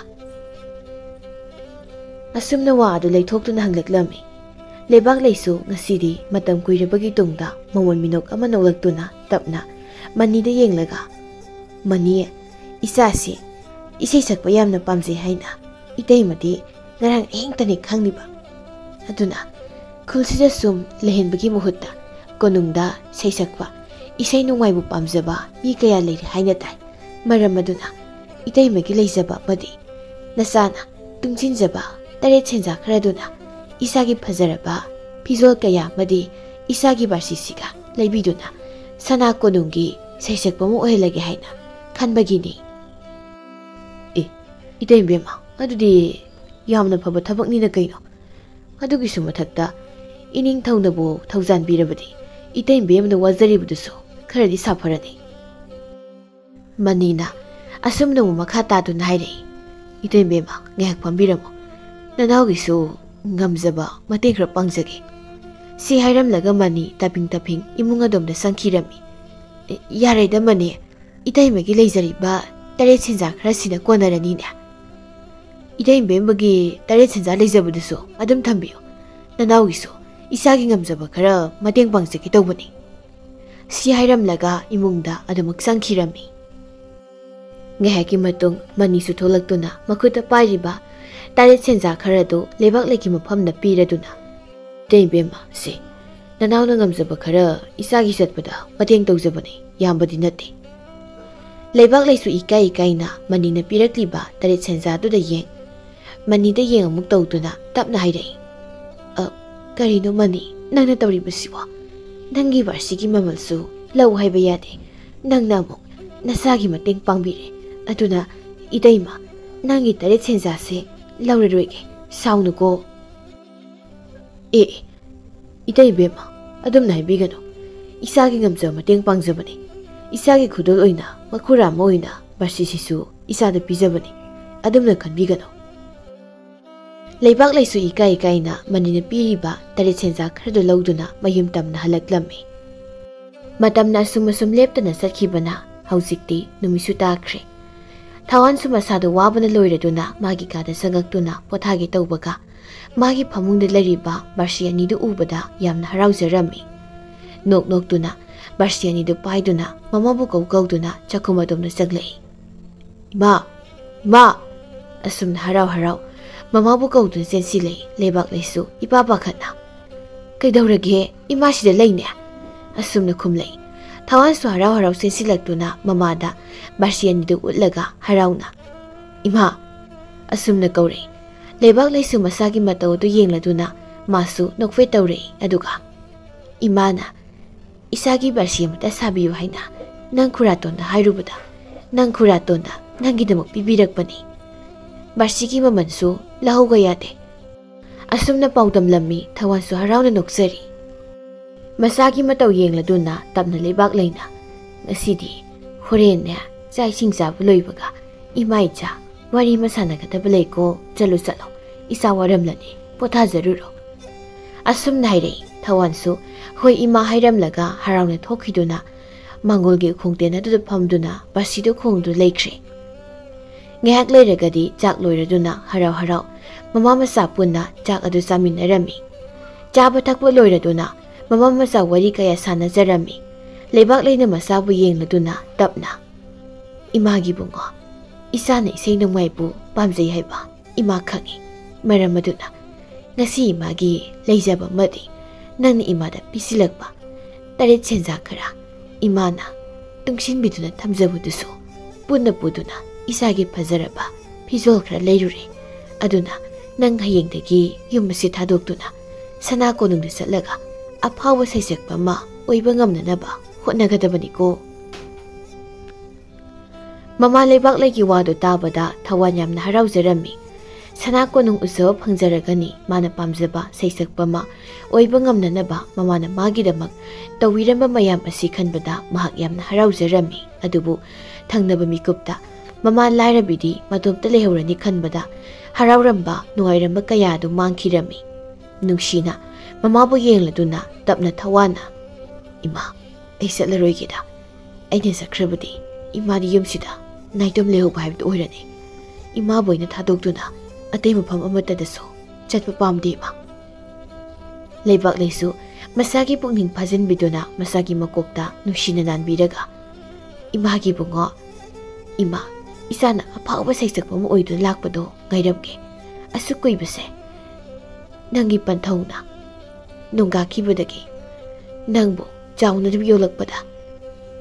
ꯑꯁꯨꯝꯅ ꯋꯥ ꯑꯗꯨ ꯂꯩꯊꯣꯛꯇꯨꯅ ꯍꯪꯂꯛꯂꯝꯃꯤ꯫ ꯂꯩꯕꯥꯛ ꯂꯩꯁꯨ ꯉꯁꯤꯗꯤ ꯃꯇꯝ ꯀꯨꯏꯔꯕꯒꯤ ꯇꯨꯡꯗ ꯃꯃꯣꯟ ꯃꯤꯅꯣꯛ ꯑꯃ ꯅꯣꯛꯂꯛꯇꯨꯅ ꯇꯞꯅ ꯃꯅꯤꯗ ꯌꯦꯡꯂꯒ, "ꯃꯅꯤ, ꯏꯆꯥꯁꯤ ꯏꯁꯩ ꯁꯛꯄ ꯌꯥꯝꯅ ꯄꯥꯝꯖꯩ ꯍꯥꯏꯅ ꯏꯇꯩꯃꯗꯤ ꯉꯔꯥꯡ ꯑꯍꯤꯡꯇꯅꯤ ꯈꯪꯂꯤꯕ꯫ ꯑꯗꯨꯅ ꯈꯨꯜꯁꯤꯗ ꯁꯨꯝ ꯂꯩꯍꯟꯕꯒꯤ ꯃꯍꯨꯠꯇ ꯀꯣꯅꯨꯡꯗ ꯏꯁꯩ ꯁꯛꯄ, ꯏꯁꯩ ꯅꯣꯡꯃꯥꯏꯕꯨ ꯄꯥꯝꯖꯕ ꯃꯤ ꯀꯌꯥ ꯂꯩꯔꯦ ꯍꯥꯏꯅ ꯇꯥꯏ꯫ ꯃꯔꯝ ꯑꯗꯨꯅ ꯏꯇꯩꯃꯒꯤ ꯂꯩꯖꯕ ꯑꯃꯗꯤ ꯅꯆꯥꯅ ꯇꯨꯡꯁꯤꯟꯖꯕ ꯇꯔꯦꯠ ꯁꯦꯟꯖꯥ ꯈꯔꯗꯨꯅ ꯏꯆꯥꯒꯤ ꯐꯖꯔꯕ ꯐꯤꯖꯣꯜ ꯀꯌꯥ ꯑꯃꯗꯤ ꯏꯆꯥꯒꯤ ꯕꯥꯔꯁꯤꯁꯤꯒ ꯂꯩꯕꯤꯗꯨꯅ ꯁꯅꯥ ꯀꯣꯅꯨꯡꯒꯤ ꯁꯩꯁꯛꯄ ꯑꯃ ꯑꯣꯏꯍꯜꯂꯒꯦ ꯍꯥꯏꯅ ꯈꯟꯕꯒꯤꯅꯤ꯫" "ꯑꯦ, ꯏꯇꯩ ꯏꯕꯦꯝꯃ, ꯑꯗꯨꯗꯤ ꯌꯥꯝꯅ ꯐꯕ ꯊꯕꯛꯅꯤꯅ ꯀꯩꯅꯣ? ꯑꯗꯨꯒꯤꯁꯨ ꯃꯊꯛꯇ ꯏꯅꯤꯡꯊꯧꯅꯕꯨ ꯊꯧꯖꯥꯟꯕꯤꯔꯕꯗꯤ ꯏꯇꯩ ꯏꯕꯦꯝꯃꯅ ꯋꯥꯖꯔꯤꯕꯗꯨꯁꯨ ꯈꯔꯗꯤ ꯁꯥꯐꯔꯅꯤ꯫" ꯃꯅꯤꯅ ꯑꯁꯨꯝꯅ ꯑꯃꯨꯛ ꯃꯈꯥ ꯇꯥꯗꯨꯅ ꯍꯥꯏꯔꯛꯏ, "ꯏꯇꯩ ꯏꯕꯦꯝꯃ, ꯉꯥꯏꯍꯥꯛ ꯐꯝꯕꯤꯔꯝꯃꯣ꯫ ꯅꯅꯥꯎꯒꯤꯁꯨ ꯉꯝꯖꯕ ꯃꯇꯦꯡ ꯈꯔ ꯄꯥꯡꯖꯒꯦ꯫" ꯁꯤ ꯍꯥꯏꯔꯝꯂꯒ ꯃꯅꯤ ꯇꯥꯐꯤꯡ ꯇꯥꯐꯤꯡ ꯏꯃꯨꯡ ꯑꯗꯣꯝꯗ ꯆꯪꯈꯤꯔꯝꯃꯤ꯫ "ꯑꯦ, ꯌꯥꯔꯦꯗ ꯃꯅꯤ, ꯏꯇꯩꯃꯒꯤ ꯂꯩꯖꯔꯤꯕ ꯇꯔꯦꯠ ꯁꯦꯟꯖꯥ ꯈꯔꯁꯤꯅ ꯀꯣꯟꯅꯔꯅꯤꯅꯦ꯫" "ꯏꯇꯩ ꯏꯕꯦꯝꯃꯒꯤ ꯇꯔꯦꯠ ꯁꯦꯟꯖꯥ ꯂꯩꯖꯕꯗꯨꯁꯨ ꯑꯗꯨꯝ ꯊꯝꯕꯤꯌꯨ꯫ ꯅꯅꯥꯎꯒꯤꯁꯨ ꯏꯆꯥꯒꯤ ꯉꯝꯖꯕ ꯈꯔ ꯃꯇꯦꯡ ꯄꯥꯡꯖꯒꯦ ꯇꯧꯕꯅꯤ꯫" ꯁꯤ ꯍꯥꯏꯔꯝꯂꯒ ꯏꯃꯨꯡꯗ ꯑꯗꯨꯃꯛ ꯆꯪꯈꯤꯔꯝꯃꯤ꯫ ꯉꯥꯏꯍꯥꯛꯀꯤ ꯃꯇꯨꯡ ꯃꯅꯤꯁꯨ ꯊꯣꯛꯂꯛꯇꯨꯅ ꯃꯈꯨꯠꯇ ꯄꯥꯏꯔꯤꯕ ꯇꯔꯦꯠ ꯁꯦꯟꯖꯥ ꯈꯔꯗꯨ ꯂꯩꯕꯥꯛ ꯂꯩꯒꯤ ꯃꯐꯝꯗ ꯄꯤꯔꯗꯨꯅ, "ꯏꯇꯩ ꯏꯕꯦꯝꯃ, ꯁꯦ, ꯅꯅꯥꯎꯅ ꯉꯝꯖꯕ ꯈꯔ ꯏꯆꯥꯒꯤ ꯆꯠꯄꯗ ꯃꯇꯦꯡ ꯇꯧꯖꯕꯅꯤ, ꯌꯥꯝꯕꯗꯤ ꯅꯠꯇꯦ꯫" ꯂꯩꯕꯥꯛ ꯂꯩꯁꯨ ꯏꯀꯥꯏ ꯏꯀꯥꯏꯅ ꯃꯅꯤꯅ ꯄꯤꯔꯛꯂꯤꯕ ꯇꯔꯦꯠ ꯁꯦꯟꯖꯥꯗꯨꯗ ꯌꯦꯡ, ꯃꯅꯤꯗ ꯌꯦꯡ ꯑꯃꯨꯛ ꯇꯧꯗꯨꯅ ꯇꯞꯅ ꯍꯥꯏꯔꯛꯏ, "ꯑ, ꯀꯔꯤꯅꯣ ꯃꯅꯤ, ꯅꯪꯅ ꯇꯧꯔꯤꯕꯁꯤꯕꯣ? ꯅꯪꯒꯤ ꯕꯥꯔꯁꯤꯒꯤ ꯃꯃꯜꯁꯨ ꯂꯧ ꯍꯥꯏꯕ ꯌꯥꯗꯦ꯫ ꯅꯪꯅ ꯑꯃꯨꯛ ꯅꯆꯥꯒꯤ ꯃꯇꯦꯡ ꯄꯥꯡꯕꯤꯔꯦ꯫ ꯑꯗꯨꯅ ꯏꯇꯩꯃ, ꯅꯪꯒꯤ ꯇꯔꯦꯠ ꯁꯦꯟꯖꯥꯁꯦ ꯂꯧꯔꯔꯣꯏꯒꯦ, ꯁꯥꯎꯅꯨꯀꯣ꯫" "ꯑꯦ, ꯑꯦ, ꯏꯇꯩ ꯏꯕꯦꯝꯃ, ꯑꯗꯨꯝꯅ ꯍꯥꯏꯕꯤꯒꯅꯨ꯫ ꯏꯆꯥꯒꯤ ꯉꯝꯖꯕ ꯃꯇꯦꯡ ꯄꯥꯡꯖꯕꯅꯤ꯫ ꯏꯆꯥꯒꯤ ꯈꯨꯗꯣꯜ ꯑꯣꯏꯅ ꯃꯈꯨꯔꯥ ꯑꯃ ꯑꯣꯏꯅ ꯕꯥꯔꯁꯤꯁꯤꯁꯨ ꯏꯆꯥꯗ ꯄꯤꯖꯕꯅꯤ꯫ ꯑꯗꯨꯝꯅ ꯈꯟꯕꯤꯒꯅꯨ꯫" ꯂꯩꯕꯥꯛ ꯂꯩꯁꯨ ꯏꯀꯥꯏ ꯏꯀꯥꯏꯅ ꯃꯅꯤꯅ ꯄꯤꯔꯤꯕ ꯇꯔꯦꯠ ꯁꯦꯟꯖꯥ ꯈꯔꯗꯨ ꯂꯧꯗꯨꯅ ꯃꯌꯨꯝ ꯇꯝꯅ ꯍꯜꯂꯛꯂꯝꯃꯤ꯫ ꯃꯇꯝꯅ ꯑꯁꯨꯝ ꯑꯁꯨꯝ ꯂꯦꯞꯇꯅ ꯆꯠꯈꯤꯕꯅ ꯍꯧꯖꯤꯛꯇꯤ ꯅꯨꯃꯤꯠꯁꯨ ꯇꯥꯈ꯭ꯔꯦ꯫ ꯊꯋꯥꯟꯁꯨ ꯃꯁꯥꯗꯣ ꯋꯥꯕꯅ ꯂꯣꯏꯔꯗꯨꯅ ꯃꯥꯒꯤ ꯀꯥꯗ ꯆꯪꯉꯛꯇꯨꯅ ꯄꯣꯊꯥꯒꯦ ꯇꯧꯕꯒ ꯃꯥꯒꯤ ꯐꯃꯨꯡꯗ ꯂꯩꯔꯤꯕ ꯕꯥꯔꯁꯤ ꯑꯅꯤꯗꯨ ꯎꯕꯗ ꯌꯥꯝꯅ ꯍꯔꯥꯎꯖꯔꯝꯃꯤ꯫ ꯅꯣꯛ ꯅꯣꯛꯇꯨꯅ ꯕꯥꯔꯁꯤ ꯑꯅꯤꯗꯨ ꯄꯥꯏꯗꯨꯅ ꯃꯃꯥꯕꯨ ꯀꯧ ꯀꯧꯗꯨꯅ ꯆꯥꯛꯈꯨꯝ ꯑꯗꯣꯝꯗ ꯆꯪꯂꯛꯏ꯫ "ꯏꯃꯥ! ꯏꯃꯥ!" ꯑꯁꯨꯝꯅ ꯍꯔꯥꯎ ꯍꯔꯥꯎ ꯃꯃꯥꯕꯨ ꯀꯧꯗꯨꯅ ꯆꯦꯟꯁꯤꯜꯂꯛꯏ ꯂꯩꯕꯥꯛ ꯂꯩꯁꯨ ꯏꯄꯥ ꯄꯥꯈꯠꯅ꯫ "ꯀꯩꯗꯧꯔꯒꯦ? ꯏꯃꯥ ꯁꯤꯗ ꯂꯩꯅꯦ!" ꯑꯁꯨꯝꯅ ꯈꯨꯝꯂꯛꯏ꯫ ꯊꯋꯥꯟꯁꯨ ꯍꯔꯥꯎ ꯍꯔꯥꯎ ꯆꯦꯟꯁꯤꯜꯂꯛꯇꯨꯅ ꯃꯃꯥꯗ ꯕꯥꯔꯁꯤ ꯑꯅꯤꯗꯨ ꯎꯠꯂꯒ ꯍꯔꯥꯎꯅ, "ꯏꯃꯥ!" ꯑꯁꯨꯝꯅ ꯀꯧꯔꯛꯏ꯫ ꯂꯩꯕꯥꯛ ꯂꯩꯁꯨ ꯃꯁꯥꯒꯤ ꯃꯇꯧ ꯑꯗꯨ ꯌꯦꯡꯂꯗꯨꯅ ꯃꯥꯁꯨ ꯅꯣꯛꯐꯦꯠ ꯇꯧꯔꯛꯏ꯫ ꯑꯗꯨꯒ ꯏꯃꯥꯅ, "ꯏꯆꯥꯒꯤ ꯕꯥꯔꯁꯤ ꯑꯃꯇ ꯁꯥꯕꯤꯌꯨ ꯍꯥꯏꯅ ꯅꯪ ꯈꯨꯔꯥꯇꯣꯟꯗ ꯍꯥꯏꯔꯨꯕꯗ, ꯅꯪ ꯈꯨꯔꯥꯇꯣꯟꯗ ꯅꯪꯒꯤꯗꯃꯛ ꯄꯤꯕꯤꯔꯛꯄꯅꯤ꯫ ꯕꯥꯔꯁꯤꯒꯤ ꯃꯃꯜꯁꯨ ꯂꯧꯍꯧꯕ ꯌꯥꯗꯦ"꯫ ꯑꯁꯨꯝꯅ ꯄꯥꯎꯗꯝꯂꯝꯃꯤ꯫ ꯊꯋꯥꯟꯁꯨ ꯍꯔꯥꯎꯅ ꯅꯣꯛꯆꯔꯤ꯫ ꯃꯆꯥꯒꯤ ꯃꯇꯧ ꯌꯦꯡꯂꯗꯨꯅ ꯇꯞꯅ ꯂꯩꯕꯥꯛ ꯂꯩꯅ, "ꯉꯁꯤꯗꯤ ꯍꯣꯔꯦꯟꯅꯦ ꯆꯥꯛ ꯏꯁꯤꯡ ꯆꯥꯕ ꯂꯣꯏꯕꯒ ꯏꯃꯥ ꯏꯆꯥ ꯋꯥꯔꯤ ꯑꯃ ꯁꯥꯟꯅꯒꯗꯕ ꯂꯩꯀꯣ꯫ ꯆꯠꯂꯨ ꯆꯠꯂꯣ, ꯏꯆꯥ ꯋꯥꯔꯝꯂꯅꯤ, ꯄꯣꯊꯥꯖꯔꯨꯔꯣ"꯫ ꯑꯁꯨꯝꯅ ꯍꯥꯏꯔꯛꯏ꯫ ꯊꯋꯥꯟꯁꯨ "ꯍꯣꯏ ꯏꯃꯥ" ꯍꯥꯏꯔꯝꯂꯒ ꯍꯔꯥꯎꯅ ꯊꯣꯛꯈꯤꯗꯨꯅ ꯃꯥꯡꯒꯣꯜꯒꯤ ꯎꯈꯣꯡ ꯇꯦꯟ ꯑꯗꯨꯗ ꯐꯝꯗꯨꯅ ꯕꯥꯔꯁꯤꯗꯨ ꯈꯣꯡꯗꯨꯅ ꯂꯩꯈ꯭ꯔꯦ꯫ ꯉꯥꯏꯍꯥꯛ ꯂꯩꯔꯒꯗꯤ ꯆꯥꯛ ꯂꯣꯏꯔꯗꯨꯅ ꯍꯔꯥꯎ ꯍꯔꯥꯎ ꯃꯃꯥ ꯃꯆꯥ ꯄꯨꯟꯅ ꯆꯥꯛ ꯑꯗꯨ ꯆꯥꯃꯤꯟꯅꯔꯝꯃꯤ꯫ ꯆꯥꯕ ꯊꯛꯄ ꯂꯣꯏꯔꯗꯨꯅ ꯃꯃꯥ ꯃꯆꯥ ꯋꯥꯔꯤ ꯀꯌꯥ ꯁꯥꯟꯅꯖꯔꯝꯃꯤ꯫ ꯂꯩꯕꯥꯛ ꯂꯩꯅ ꯃꯆꯥꯕꯨ ꯌꯦꯡꯂꯗꯨꯅ ꯇꯞꯅ, "ꯏꯃꯥꯒꯤ ꯏꯕꯨꯡꯉꯣ, ꯏꯆꯥꯅ ꯏꯁꯩ ꯅꯣꯡꯃꯥꯏꯕꯨ ꯄꯥꯝꯖꯩ ꯍꯥꯏꯕ ꯏꯃꯥ ꯈꯪꯏ꯫ ꯃꯔꯝ ꯑꯗꯨꯅ ꯉꯁꯤ ꯏꯃꯥꯒꯤ ꯂꯩꯖꯕ ꯑꯃꯗꯤ ꯅꯪꯅ ꯏꯃꯥꯗ ꯄꯤꯁꯤꯜꯂꯛꯄ ꯇꯔꯦꯠ ꯁꯦꯟꯖꯥ ꯈꯔ ꯏꯃꯥꯅ ꯇꯨꯡꯁꯤꯟꯕꯤꯗꯨꯅ ꯊꯝꯖꯕꯗꯨꯁꯨ ꯄꯨꯟꯅ ꯄꯨꯗꯨꯅ ꯏꯆꯥꯒꯤ ꯐꯖꯔꯕ ꯐꯤꯖꯣꯜ ꯈꯔ ꯂꯩꯔꯨꯔꯦ꯫ ꯑꯗꯨꯅ ꯅꯪ ꯍꯌꯦꯡꯗꯒꯤ ꯌꯨꯝ ꯑꯁꯤ ꯊꯥꯗꯣꯛꯇꯨꯅ ꯁꯅꯥ ꯀꯣꯅꯨꯡꯗ ꯆꯠꯂꯒ ꯑꯐꯥꯎꯕ ꯁꯩꯁꯛꯄ ꯑꯃ ꯑꯣꯏꯕ ꯉꯝꯅꯅꯕ ꯍꯣꯠꯅꯒꯗꯕꯅꯤꯀꯣ"꯫ ꯃꯃꯥ ꯂꯩꯕꯥꯛ ꯂꯩꯒꯤ ꯋꯥꯗꯨ ꯇꯥꯕꯗ ꯊꯋꯥꯟ ꯌꯥꯝꯅ ꯍꯔꯥꯎꯖꯔꯝꯃꯤ꯫ ꯁꯅꯥ ꯀꯣꯅꯨꯡ ꯎꯖꯕ ꯐꯪꯖꯔꯒꯅꯤ꯫ ꯃꯥꯅ ꯄꯥꯝꯖꯕ ꯁꯩꯁꯛꯄ ꯑꯃ ꯑꯣꯏꯕ ꯉꯝꯅꯅꯕ ꯃꯃꯥꯅ ꯃꯥꯒꯤꯗꯃꯛ ꯇꯧꯕꯤꯔꯝꯕ ꯃꯌꯥꯝ ꯑꯁꯤ ꯈꯟꯕꯗ ꯃꯍꯥꯛ ꯌꯥꯝꯅ ꯍꯔꯥꯎꯖꯔꯝꯃꯤ꯫ ꯑꯗꯨꯕꯨ ꯊꯪꯅꯕ ꯃꯤꯀꯨꯞꯇ ꯃꯃꯥ ꯂꯥꯏꯔꯕꯤꯗꯤ ꯃꯇꯣꯝꯇ ꯂꯩꯍꯧꯔꯅꯤ ꯈꯟꯕꯗ ꯍꯔꯥꯎꯔꯝꯕ, ꯅꯨꯡꯉꯥꯏꯔꯝꯕ ꯀꯌꯥ ꯑꯗꯨ ꯃꯥꯡꯈꯤꯔꯝꯃꯤ꯫ ꯅꯨꯡꯁꯤꯅ ꯃꯃꯥꯕꯨ ꯌꯦꯡꯂꯗꯨꯅ ꯇꯞꯅ ꯊꯋꯥꯟꯅ, "ꯏꯃꯥ, ꯑꯩ ꯆꯠꯂꯔꯣꯏꯒꯦꯗ꯫ ꯑꯩꯅ ꯆꯠꯈ꯭ꯔꯕꯗꯤ ꯏꯃꯥꯗꯤ ꯌꯨꯝꯁꯤꯗ ꯅꯥꯏꯇꯣꯝ ꯂꯩꯍꯧꯕ ꯍꯥꯏꯕꯗꯨ ꯑꯣꯏꯔꯅꯤ꯫ ꯏꯃꯥꯕꯨ ꯑꯩꯅ ꯊꯥꯗꯣꯛꯇꯨꯅ ꯑꯇꯩ ꯃꯐꯝ ꯑꯃꯠꯇꯗꯁꯨ ꯆꯠꯄ ꯄꯥꯝꯗꯦ, ꯏꯃꯥ꯫ ꯂꯩꯕꯥꯛꯂꯩꯁꯨ ꯃꯁꯥꯒꯤ ꯄꯨꯛꯅꯤꯡ ꯐꯥꯖꯤꯟꯕꯤꯗꯨꯅ ꯃꯁꯥꯒꯤ ꯃꯀꯣꯛꯇ ꯅꯨꯡꯁꯤꯅ ꯅꯥꯟꯕꯤꯔꯒ, "ꯏꯃꯥꯒꯤ ꯏꯕꯨꯡꯉꯣ, ꯏꯃꯥ, ꯏꯆꯥꯅ ꯑꯐꯥꯎꯕ ꯁꯩꯁꯛꯄ ꯑꯃ ꯑꯣꯏꯗꯨꯅ ꯂꯥꯛꯄꯗꯣ ꯉꯥꯏꯔꯝꯒꯦ꯫ ꯑꯁꯨꯛ ꯀꯨꯏꯕꯁꯦ ꯅꯪꯒꯤ ꯄꯟꯊꯧꯅ ꯅꯣꯡꯒꯥꯈꯤꯕꯗꯒꯤ ꯅꯪꯕꯨ ꯆꯥꯎꯅ ꯑꯗꯨꯝ ꯌꯣꯛꯂꯛꯄꯗ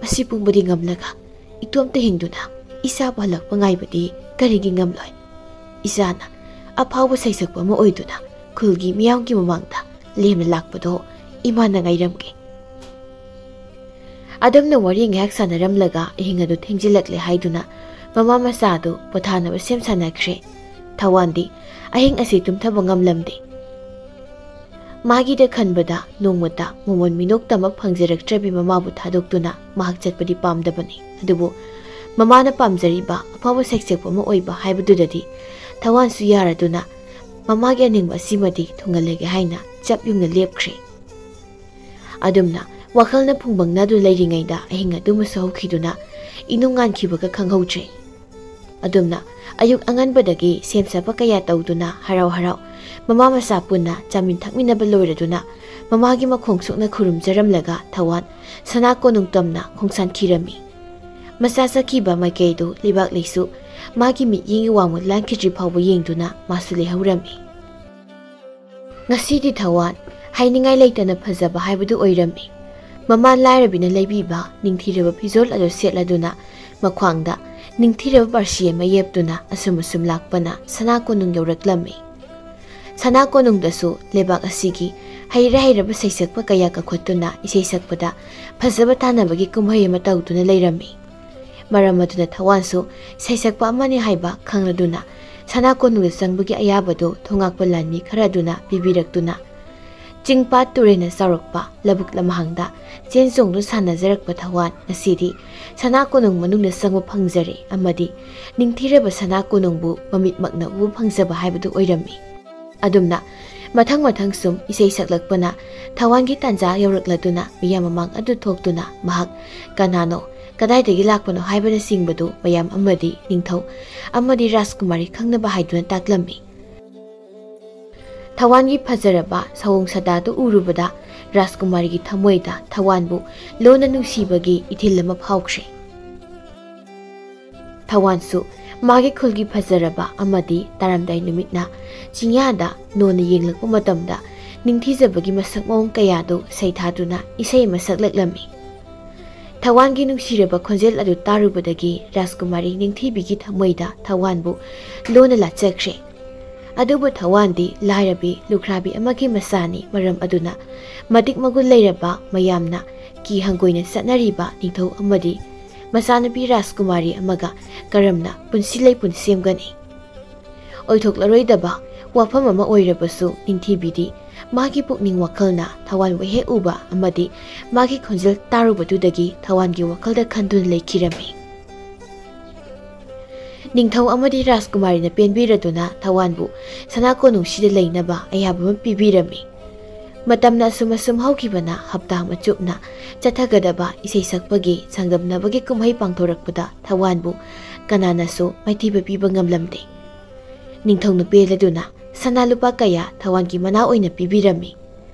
ꯃꯁꯤ ꯄꯨꯝꯕꯗꯤ ꯉꯝꯂꯒ ꯏꯇꯣꯝꯇ ꯍꯤꯡꯗꯨꯅ ꯏꯆꯥꯕꯨ ꯍꯜꯂꯛꯄ ꯉꯥꯏꯕꯗꯤ ꯀꯔꯤꯒꯤ ꯉꯝꯂꯣꯏ? ꯏꯆꯥꯅ ꯑꯐꯥꯎꯕ ꯁꯩꯁꯛꯄ ꯑꯃ ꯑꯣꯏꯗꯨꯅ ꯈꯨꯜꯒꯤ ꯃꯤꯌꯥꯝꯒꯤ ꯃꯃꯥꯡꯗ ꯂꯦꯝꯅ ꯂꯥꯛꯄꯗꯣ ꯏꯃꯥꯅ ꯉꯥꯏꯔꯝꯒꯦ꯫" ꯑꯗꯨꯝꯅ ꯋꯥꯔꯤ ꯉꯥꯏꯍꯥꯛ ꯁꯥꯟꯅꯔꯝꯂꯒ ꯑꯍꯤꯡ ꯑꯗꯨ ꯊꯦꯡꯖꯤꯜꯂꯛꯂꯦ ꯍꯥꯏꯗꯨꯅ ꯃꯃꯥ ꯃꯆꯥ ꯑꯗꯨ ꯄꯣꯊꯥꯅꯕ ꯁꯦꯝ ꯁꯥꯟꯅꯈ꯭ꯔꯦ꯫ ꯊꯋꯥꯟꯗꯤ ꯑꯍꯤꯡ ꯑꯁꯤ ꯇꯨꯝꯊꯕ ꯉꯝꯂꯝꯗꯦ꯫ ꯃꯥꯒꯤꯗ ꯈꯟꯕꯗ ꯅꯣꯡꯃꯇ ꯃꯃꯣꯟ ꯃꯤꯅꯣꯛꯇꯃꯛ ꯐꯪꯖꯔꯛꯇ꯭ꯔꯕꯤ ꯃꯃꯥꯕꯨ ꯊꯥꯗꯣꯛꯇꯨꯅ ꯃꯍꯥꯛ ꯆꯠꯄꯗꯤ ꯄꯥꯝꯗꯕꯅꯤ꯫ ꯑꯗꯨꯕꯨ ꯃꯃꯥꯅ ꯄꯥꯝꯖꯔꯤꯕ ꯑꯐꯥꯎꯕ ꯁꯩꯁꯛꯄ ꯑꯃ ꯑꯣꯏꯕ ꯍꯥꯏꯕꯗꯨꯗꯗꯤ ꯊꯋꯥꯟꯁꯨ ꯌꯥꯔꯗꯨꯅ ꯃꯃꯥꯒꯤ ꯑꯅꯤꯡꯕ ꯑꯁꯤꯃꯗꯤ ꯊꯨꯡꯍꯜꯂꯒꯦ ꯍꯥꯏꯅ ꯆꯞ ꯌꯨꯡꯅ ꯂꯦꯞꯈ꯭ꯔꯦ꯫ ꯑꯗꯨꯝꯅ ꯋꯥꯈꯜꯅ ꯐꯨꯡꯕꯪꯅꯗꯨꯅ ꯂꯩꯔꯤꯉꯩꯗ ꯑꯍꯤꯡ ꯑꯗꯨꯃꯁꯨ ꯍꯧꯈꯤꯗꯨꯅ ꯏꯅꯨꯡ ꯉꯥꯟꯈꯤꯕꯒ ꯈꯪꯍꯧꯗ꯭ꯔꯦ꯫ ꯑꯗꯨꯝꯅ ꯑꯌꯨꯛ ꯑꯉꯟꯕꯗꯒꯤ ꯁꯦꯝ ꯁꯥꯕ ꯀꯌꯥ ꯇꯧꯗꯨꯅ ꯍꯔꯥꯎ ꯍꯔꯥꯎ ꯃꯃꯥ ꯃꯆꯥ ꯄꯨꯟꯅ ꯆꯥꯃꯤꯟ ꯊꯛꯃꯤꯟꯅꯕ ꯂꯣꯏꯔꯗꯨꯅ ꯃꯃꯥꯒꯤ ꯃꯈꯣꯡ ꯁꯣꯛꯅ ꯈꯨꯔꯨꯝꯖꯔꯝꯂꯒ ꯊꯋꯥꯟ ꯁꯅꯥ ꯀꯣꯅꯨꯡ ꯇꯝꯅ ꯈꯣꯡꯁꯥꯟꯈꯤꯔꯝꯃꯤ꯫ ꯃꯆꯥ ꯆꯠꯈꯤꯕ ꯃꯥꯏꯀꯩꯗꯨ ꯂꯩꯕꯥꯛꯂꯩꯁꯨ ꯃꯥꯒꯤ ꯃꯤꯠꯌꯦꯡꯒꯤ ꯋꯥꯡꯃ ꯂꯥꯟꯈꯤꯗ꯭ꯔꯤ ꯐꯥꯎꯕ ꯌꯦꯡꯗꯨꯅ ꯃꯥꯁꯨ ꯂꯩꯍꯧꯔꯝꯃꯤ꯫ ꯉꯁꯤꯗꯤ ꯊꯋꯥꯟ ꯍꯥꯏꯅꯤꯡꯉꯥꯏ ꯂꯩꯇꯅ ꯐꯖꯕ ꯍꯥꯏꯕꯗꯨ ꯑꯣꯏꯔꯝꯃꯤ꯫ ꯃꯃꯥ ꯂꯥꯏꯔꯕꯤꯅ ꯂꯩꯕꯤꯕ ꯅꯤꯡꯊꯤꯔꯕ ꯐꯤꯖꯣꯜ ꯑꯗꯨ ꯁꯦꯠꯂꯗꯨꯅ ꯃꯈ꯭ꯋꯥꯡꯗ ꯅꯤꯡꯊꯤꯔꯕ ꯄꯥꯔꯁꯤ ꯑꯃ ꯌꯦꯞꯇꯨꯅ ꯑꯁꯨꯝ ꯑꯁꯨꯝ ꯂꯥꯛꯄꯅ ꯁꯅꯥ ꯀꯣꯅꯨꯡ ꯌꯧꯔꯛꯂꯝꯃꯤ꯫ ꯁꯅꯥ ꯀꯣꯅꯨꯡꯗꯁꯨ ꯂꯩꯕꯥꯛ ꯑꯁꯤꯒꯤ ꯍꯩꯔ ꯍꯩꯔꯕ ꯁꯩꯁꯛꯄ ꯀꯌꯥ ꯀꯧꯈꯠꯇꯨꯅ ꯏꯁꯩ ꯁꯛꯄꯗ ꯐꯖꯕ ꯇꯥꯟꯅꯕꯒꯤ ꯀꯨꯝꯍꯩ ꯑꯃ ꯇꯧꯗꯨꯅ ꯂꯩꯔꯝꯃꯤ꯫ ꯃꯔꯝ ꯑꯗꯨꯅ ꯊꯋꯥꯟꯁꯨ ꯁꯩꯁꯛꯄ ꯑꯃꯅꯤ ꯍꯥꯏꯕ ꯈꯪꯂꯗꯨꯅ ꯁꯅꯥ ꯀꯣꯅꯨꯡꯗ ꯆꯪꯕꯒꯤ ꯑꯌꯥꯕꯗꯨ ꯊꯣꯉꯥꯛꯄ ꯂꯥꯟꯃꯤ ꯈꯔ ꯑꯗꯨꯅ ꯄꯤꯕꯤꯔꯛꯇꯨꯅ ꯆꯤꯡ ꯄꯥꯠ ꯇꯨꯔꯦꯜꯅ ꯆꯥꯎꯔꯛꯄ ꯂꯧꯕꯨꯛ ꯂꯝꯍꯥꯡꯗ ꯆꯦꯟ ꯆꯣꯡꯗꯨꯅ ꯁꯥꯟꯅꯖꯔꯛꯄ ꯊꯋꯥꯟ ꯉꯁꯤꯗꯤ ꯁꯅꯥ ꯀꯣꯅꯨꯡ ꯃꯅꯨꯡꯗ ꯆꯪꯕ ꯐꯪꯖꯔꯦ ꯑꯃꯗꯤ ꯅꯤꯡꯊꯤꯔꯕ ꯁꯅꯥ ꯀꯣꯅꯨꯡꯕꯨ ꯃꯃꯤꯠꯃꯛꯅ ꯎꯕ ꯐꯪꯖꯕ ꯍꯥꯏꯕꯗꯨ ꯑꯣꯏꯔꯝꯃꯤ꯫ ꯑꯗꯨꯝꯅ ꯃꯊꯪ ꯃꯊꯪ ꯁꯨꯝ ꯏꯁꯩ ꯁꯛꯂꯛꯄꯅ ꯊꯋꯥꯟꯒꯤ ꯇꯥꯟꯖꯥ ꯌꯧꯔꯛꯂꯗꯨꯅ ꯃꯤꯌꯥꯝ ꯃꯃꯥꯡ ꯑꯗꯨ ꯊꯣꯛꯇꯨꯅ ꯃꯍꯥꯛ ꯀꯅꯥꯅꯣ, ꯀꯗꯥꯏꯗꯒꯤ ꯂꯥꯛꯄꯅꯣ ꯍꯥꯏꯕꯅꯆꯤꯡꯕꯗꯨ ꯃꯌꯥꯝ ꯑꯃꯗꯤ ꯅꯤꯡꯊꯧ ꯑꯃꯗꯤ ꯔꯥꯖꯀꯨꯃꯥꯔꯤ ꯈꯪꯅꯕ ꯍꯥꯏꯗꯨꯅ ꯇꯥꯛꯂꯝꯃꯤ꯫ ꯊꯋꯥꯟꯒꯤ ꯐꯖꯔꯕ ꯁꯑꯣꯡ ꯁꯥꯗꯥꯗꯨ ꯎꯔꯨꯕꯗ ꯔꯥꯖꯀꯨꯃꯥꯔꯤꯒꯤ ꯊꯃꯣꯏꯗ ꯊꯋꯥꯟꯕꯨ ꯂꯣꯟꯅ ꯅꯨꯡꯁꯤꯕꯒꯤ ꯏꯊꯤꯜ ꯑꯃ ꯐꯥꯎꯈ꯭ꯔꯦ꯫ ꯊꯋꯥꯟꯁꯨ ꯃꯥꯒꯤ ꯈꯨꯜꯒꯤ ꯐꯖꯔꯕ ꯑꯃꯗꯤ ꯇꯥꯔꯝꯗꯥꯏ ꯅꯨꯃꯤꯠꯅ ꯆꯤꯡꯌꯥꯗ ꯅꯣꯟꯅ ꯌꯦꯡꯂꯛꯄ ꯃꯇꯝꯗ ꯅꯤꯡꯊꯤꯖꯕꯒꯤ ꯃꯁꯛ ꯃꯑꯣꯡ ꯀꯌꯥꯗꯨ ꯁꯩꯊꯥꯗꯨꯅ ꯏꯁꯩ ꯑꯃ ꯁꯛꯂꯛꯂꯝꯃꯤ꯫ ꯊꯋꯥꯟꯒꯤ ꯅꯨꯡꯁꯤꯔꯕ ꯈꯣꯟꯖꯦꯜ ꯑꯗꯨ ꯇꯥꯔꯨꯕꯗꯒꯤ ꯔꯥꯖꯀꯨꯃꯥꯔꯤ ꯅꯤꯡꯊꯤꯕꯤꯒꯤ ꯊꯃꯣꯏꯗ ꯊꯋꯥꯟꯕꯨ ꯂꯣꯟꯅ ꯂꯥꯠꯆꯈ꯭ꯔꯦ꯫ ꯑꯗꯨꯕꯨ ꯊꯋꯥꯟꯗꯤ ꯂꯥꯏꯔꯕꯤ ꯂꯨꯈ꯭ꯔꯥꯕꯤ ꯑꯃꯒꯤ ꯃꯆꯥꯅꯤ꯫ ꯃꯔꯝ ꯑꯗꯨꯅ ꯃꯇꯤꯛ ꯃꯒꯨꯟ ꯂꯩꯔꯕ, ꯃꯌꯥꯝꯅ ꯀꯤ ꯍꯪꯒꯣꯏꯅ ꯆꯠꯅꯔꯤꯕ ꯅꯤꯡꯊꯧ ꯑꯃꯗꯤ ꯃꯆꯥꯅꯨꯄꯤ ꯔꯥꯖꯀꯨꯃꯥꯔꯤ ꯑꯃꯒ ꯀꯔꯝꯅ ꯄꯨꯟꯁꯤ ꯂꯩꯄꯨꯟ ꯁꯦꯝꯒꯅꯤ? ꯑꯣꯏꯊꯣꯛꯂꯔꯣꯏꯗꯕ ꯋꯥꯐꯝ ꯑꯃ ꯑꯣꯏꯔꯕꯁꯨ ꯅꯤꯡꯊꯤꯕꯤꯗꯤ ꯃꯥꯒꯤ ꯄꯨꯛꯅꯤꯡ ꯋꯥꯈꯜꯅ ꯊꯋꯥꯟꯕꯨ ꯍꯦꯛ ꯎꯕ ꯑꯃꯗꯤ ꯃꯥꯒꯤ ꯈꯣꯟꯖꯦꯜ ꯇꯥꯔꯨꯕꯗꯨꯗꯒꯤ ꯊꯋꯥꯟꯒꯤ ꯋꯥꯈꯜꯗ ꯈꯟꯗꯨꯅ ꯂꯩꯈꯤꯔꯝꯃꯤ꯫ ꯅꯤꯡꯊꯧ ꯑꯃꯗꯤ ꯔꯥꯖꯀꯨꯃꯥꯔꯤꯅ ꯄꯦꯟꯕꯤꯔꯗꯨꯅ ꯊꯋꯥꯟꯕꯨ ꯁꯅꯥ ꯀꯣꯅꯨꯡꯁꯤꯗ ꯂꯩꯅꯕ ꯑꯌꯥꯕ ꯑꯃ ꯄꯤꯕꯤꯔꯝꯃꯤ꯫ ꯃꯇꯝꯅ ꯑꯁꯨꯝ ꯑꯁꯨꯝ ꯍꯧꯈꯤꯕꯅ ꯍꯞꯇꯥ ꯑꯃ ꯆꯨꯞꯅ ꯆꯠꯊꯒꯗꯕ ꯏꯁꯩ ꯁꯛꯄꯒꯤ ꯆꯥꯡꯗꯝꯅꯕꯒꯤ ꯀꯨꯝꯍꯩ ꯄꯥꯡꯊꯣꯔꯛꯄꯗ ꯊꯋꯥꯟꯕꯨ ꯀꯅꯥꯅꯁꯨ ꯃꯥꯏꯊꯤꯕ ꯄꯤꯕ ꯉꯝꯂꯝꯗꯦ꯫ ꯅꯤꯡꯊꯧꯅ ꯄꯦꯜꯂꯗꯨꯅ ꯁꯅꯥ ꯂꯨꯄꯥ ꯀꯌꯥ ꯊꯋꯥꯟꯒꯤ ꯃꯅꯥ ꯑꯣꯏꯅ ꯄꯤꯕꯤꯔꯝꯃꯤ꯫